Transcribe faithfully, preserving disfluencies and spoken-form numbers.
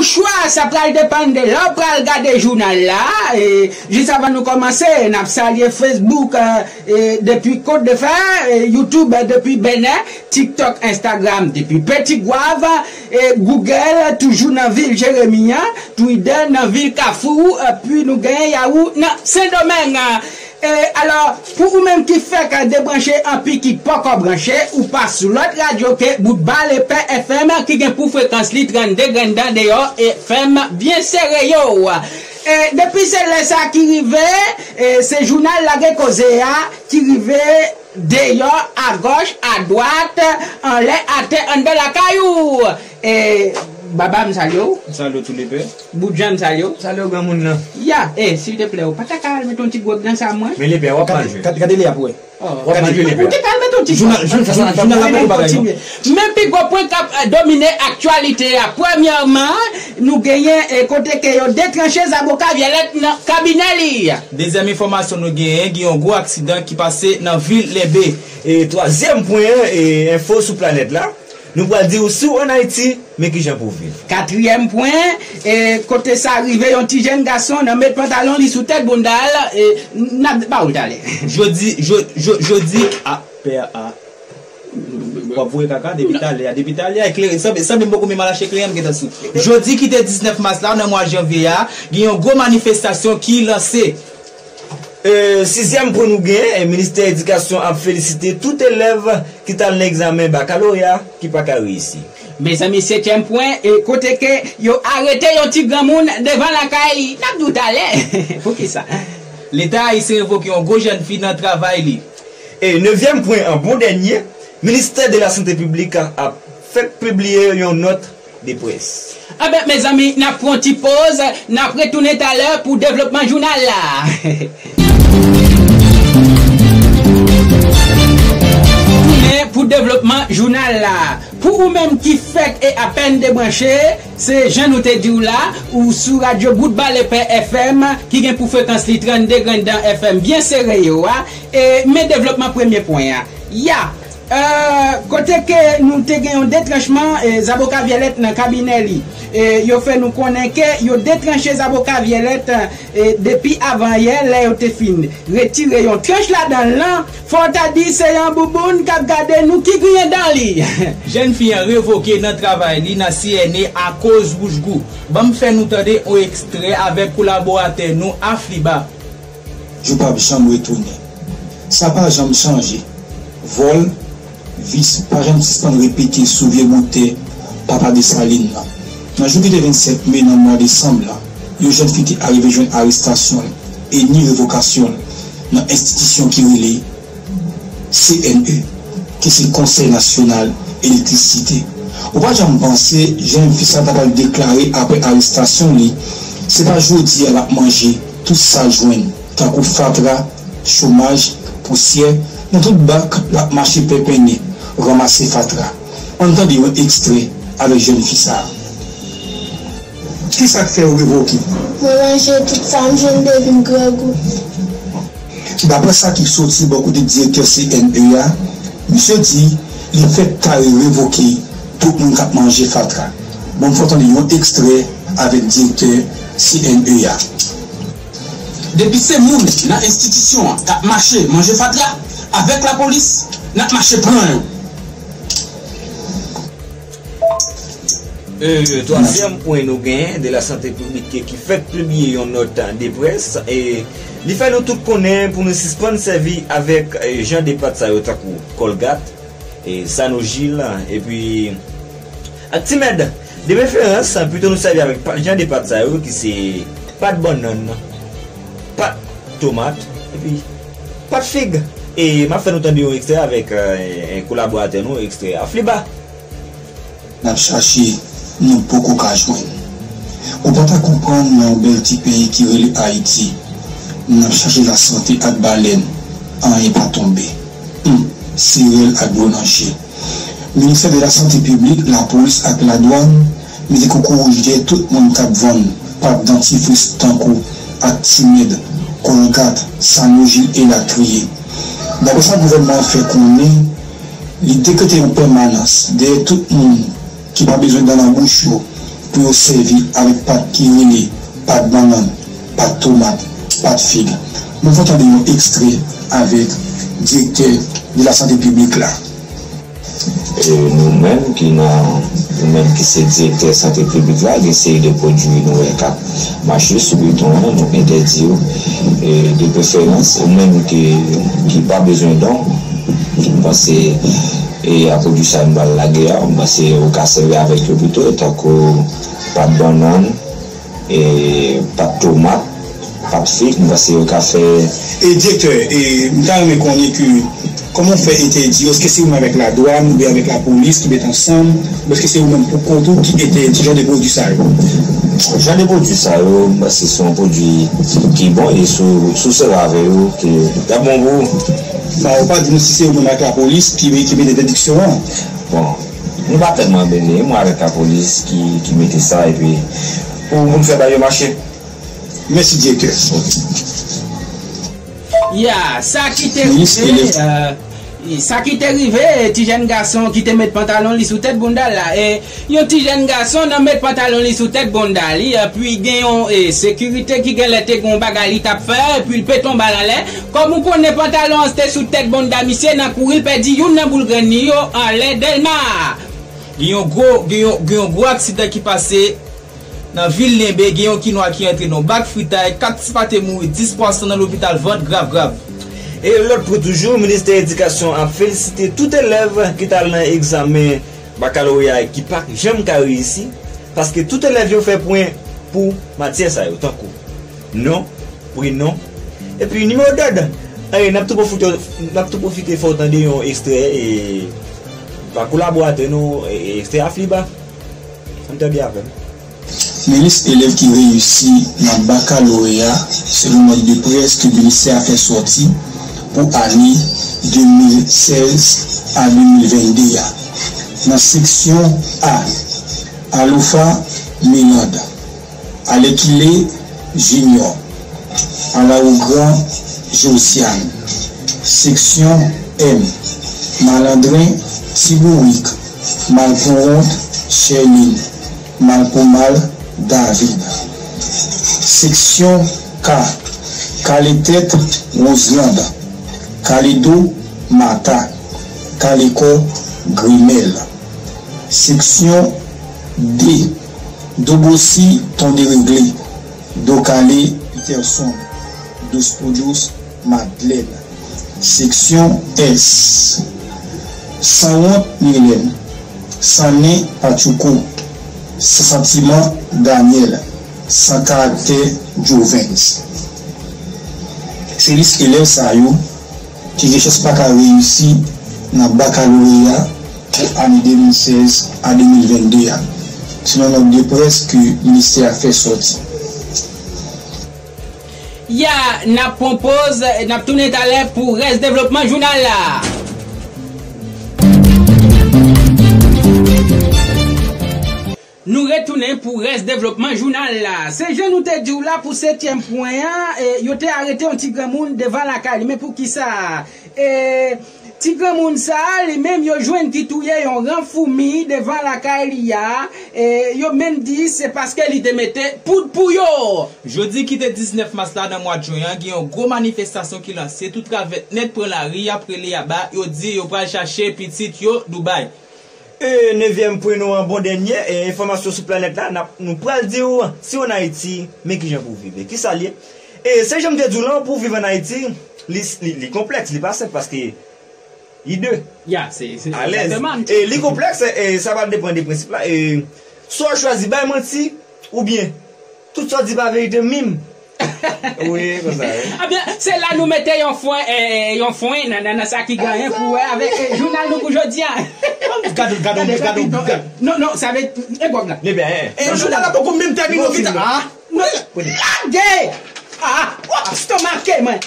Chwa sa pral depann de lè w pral gade jounal la. E, jis avan nou kòmanse, n ap salye Facebook, e, e, depi Kot de Fè, e, YouTube, e, depi Benè, TikTok, Instagram depi Petit Goâve, e, Google toujou nan vil Jeremi an, Twitter nan vil Kafou, epi nou genyen Yahoo nan Sendomeng. E, alò, pou ou menm ki fèk debranche anpi ki poko branche, ou pa sou lòt radyo ke Bout Ba Lepè F M ki gen pou frekans li trannde grenn dan deyò e fèm byen sere yo. E, depi se lè sa ki rive, e, se jounal Lage Koze a ki rive deyò, agòch, adwat, anlè, atè, anndan lakay ou. E, Baba, m salye w. M salye w tou, Lepè. Boutjan, m salye w. Salye w, granmoun nan. Ya, e, silteplè, ou pa ta ka al mete yon ti gwòg nan sa mwen? Men Lepè, w ap mal jwe. Gade, gade li ap wè. Oh. W ap mal jwe, Lepè. Ou te ka al mete yon ti gwòg. Jounal, jounal, jounal la pa konpare, non? Men pi gwo pwen k ap, e, domine aktyalite a. Premyèman, nou genyen, e, kote ke yo detranche zaboka vyolèt nan kabinè li. Dezyèm enfòmasyon nou genyen, gen yon gwo aksidan ki pase nan vil Lèbe. E twazyèm pwen an, e enfo sou planèt la, nou pral di w si w ann Ayiti, men kijan pou w viv. Katriyèm pwen, e kote sa rive, yon ti jèn gason nan met pantalon li sou tèt bounda l, e n ap ba w l talè. Jodi, jo-, jo-, jodi, a, pè a, w ap voye kaka depi talè a, depi talè a, eklere, sanble, sanble m poko menm al achte eklere, m gentan sou. Jodi ki te diznèf mas la, nan mwa janvye a, gen yon gwo manifestasyon ki lanse. E, sizyèm pwen nou gen, e, Ministè Edikasyon ap felisite tout elèv ki t al nan egzamen bakaloreya ki pa ka reyisi. Mezanmi, setyèm pwen, e, kote ke yo arete yon ti granmoun devan lakay li. N ap di w talè. Poukisa? Leta ayisyen revoke yon gwo jèn fi nan travay li. E nevyèm pwen an bon dènye, Ministè de la Sante Piblik ap fèk pibliye yon nòt de près. Anben, mezanmi, n ap pran yon ti poz, n ap retounen talè pou devlopman jounal la. Tounen pou devlopman jounal la. Pou ou menm ki fèk e apèn debranche, se jan nou te di w la, ou sou radyo Bout Ba Lepè F M, ki gen pou frekans li trannde grenn dan F M byen sere yo a, e men devlopman premye pwen an. Ya, e, kote ke nou te gen yon detranchman, e, zaboka vyolèt nan kabinè li. E, yo fè nou konnen ke yo detranche zaboka vyolèt, e, depi avan yè, lè yo te fin retire yon tranch ladan l lan, fò w ta di se yon bouboun k ap gade nou ki griyen dan li. Jèn fi an revoke nan travay li nan C N E akoz wouj gou. Ban m fè nou tande yon ekstrè avèk kolaboratè nou Afliba. Jou p ap janm retounen. Sa pa janm chanje. Vòl, vis pa janm sispann repete sou vye boutè papa Desalin nan. Nan jou ki te vennsenk me nan mwa desanm lan, yon jèn fi te arive jwenn arestasyon l e ni revokasyon l nan enstitisyon ki rele C N E, ki se Konsèy Nasyonal Elektrisite. Ou pa janm panse jèn fi sa ta pral deklare apre arestasyon li, se pa jodi a l ap manje tout sa l jwenn, tankou fatra, chomaj, pousyè, nan tout bak l ap mache penpennen, ranmase fatra. Ann tande yon ekstrè avèk jèn fi sa a. Kisa k fè yo revoke? Mwen manje tout sa m jwenn depi m grangou. Daprè sa ki soti bò kote direktè C N E a, misye di li fèk kare revoke tout moun k ap manje fatra. Bon, fò tande yon ekstrè avèk direktè C N E a. Depi se moun nan enstitisyon an k ap mache manje fatra avèk lapolis, n ap mache pran yo. E, twazyèm pwen nou genyen, de la sante piblik ki fèk pibliye yon nòt de près, e li fè nou tout konnen pou nou sispann sèvi avèk, e, jan de pat sa yo tankou Colgate, e, Sanojil, epi ak Timed. De preferans, pito nou sèvi avèk pa-, jan de pat sa yo ki se pat bannann, pat tomat, epi pat fig. E m ap fè nou tande yon ekstrè avèk, e, kolaboratè nou, ekstrè Afliba. N ap chache, nou poko ka jwenn. Ou pa ta konprann nan yon bèl ti peyi ki rele Ayiti. N ap chache lasante ak balèn, anyen pa tonbe. Hum, se rèl ak dlo nan je. Ministè de la Sante Piblik, Lapolis ak Ladwàn mete kokouraj dèyè tout moun k ap vann pat dantifris tankou ak Timed, Colgate, Sanojil elatriye. Daprè sa gouvènman an fè konnen, li dekrete yon pèmanans dèyè tout moun ki pa bezwen dan nan bouch yo pou yo sèvi avèk pat ki rele pat bannann, pat tomat, pat fig. Nou pral tande yon ekstrè avèk direktè de la sante piblik la. E nou menm ki nan, nou menm ki se direktè sante piblik la, gen seri de pwodui nou wè k ap mache sou beton an, nou entèdi yo. E de preferans, ou menm ki, ki pa bezwen don, m panse, e a pwodui sa yo m pral lage a, m panse ou ka sèvi avèk yo pito, tankou pat bannann, e pat tomat, pat fig, m panse yo ka fè. E direktè, e m ta renmen konnen ke kòman w fè entèdi yo, èske se ou menm avèk ladwàn oubyen avèk lapolis ki met ansanm, oubyen èske se ou menm pou kont ou ki entèdi jan de pwodui sa yo? Jan de pwodui sa yo, m panse se yon pwodui ki bon e si w, si w sèvi avè yo, ke y ap bon pou ou. Ba, ou pa di nou si se ou menm ak lapolis ki, ki met entèdiksyon an? Bon, nou pa tèlman benyen, mwen avèk lapolis ki, ki mete sa, epi pou, pou m fè bagay yo mache. Mèsi, direktè. Ya, sa ki te rive, sa ki te rive, ti jèn gason ki te met pantalon li sou tèt bounda l la, e yon ti jèn gason nan met pantalon li sou tèt bounda li, epi gen yon e, sekirite ki genlè te gen yon bagay li t ap fè, epi l pete yon bal anlè. Kòm ou konnen pantalon an te sou tèt bounda misye, nan kouri l pèdi youn nan boul grenn li yo anlè Dèlma. Gen yon gwo, gen yon, gen yon gwo aksidan ki pase nan vil Lenbe, gen yon kinwa ki antre nan yon bak fritay, kat ti pate mouri, dis pwason nan lopital vant grav grav. E lòt pou toujou, Ministè Edikasyon ap felisite tout elèv ki t al nan egzamen bakaloreya ki pa janm ka reyisi, paske tout elèv yo fè pwen pou matyè sa yo, tankou non, prenon, epi nimewo dòd. N ap tou pwofite, n ap tou pwofite fè w tande yon ekstrè e pa kolaboratè nou, e, ekstrè Afliba. Ann tande avè m. Nan lis elèv ki reyisi nan bakaloreya, selon nòt de près ke ministè a fè sòti pou ane de mil sèz a de mil vennde a, nan seksyon A, Aloufa Miranda, Alekile Junior, Alaougran Josiane, seksyon M, Malandren Ti Bourik, Malpouwont Sherline, Malpoumal David. Seksyon K, Kaletèt Roselande, Kaledo Martha, Kalekò Grimèl. Seksyon D, Dobosi Tonderegle, Dokale Peterson, Douspodous Madlèn. Seksyon S, Sanwont Milèn, Sannen Patchouko, San Santiman Daniel, San Karaktè Jovens. Se lis elèv sa yo ki gen chans pa ka reyisi nan bakaloreya pou ane de mil sèz a de mil vennde a, selon nòt de près ke ministè a fè sòti. Ya, n ap pran poz, n ap tounen talè pou rès devlopman jounal la. Nou retounen pou rès devlopman jounal la. Se jan nou te di w la pou setyèm pwen an, e, yo te arete yon ti granmoun devan lakay li. Men poukisa? E, ti granmoun sa a, li menm, yo jwenn ki touye yon ran foumi devan lakay li a. E, yo menm di se paske li te mete poud pou yo. Jodi ki te diznèf mas la nan mwa jen an, gen yon gwo manifestasyon ki lanse, tout travèt nèt pran lari, y ap rele aba, yo di yo pral chache pitit yo Dubai. E nevyèm pwen nou an, bon dènye e enfòmasyon sou planèt la, n ap, nou pral di w si w ann Ayiti, men kijan pou w viv. E kisa l ye? E se jan m te di w lan, pou w viv ann Ayiti, li, li, li konplèks, li pa senp, paske li de. Ya, se, se, alèz. Egzakteman. E li konplèks, e sa va depann de prensip la. E swa w chwazi bay manti, oubyen tout sa w di pa verite minm. Wi, konsa, wi. Ebyen, se la nou mete yon fwen, e, yon fwen nan, nan, nan sa ki genyen pou wè avèk, e, jounal nou pou jodi a. Gade, gade, gade, gade. Non, non, sa vle, e gwòg la. Ebyen, e, e, jounal la poko menm tèmine, ou gentan, a, non, lage! A, w ap estomake mwen.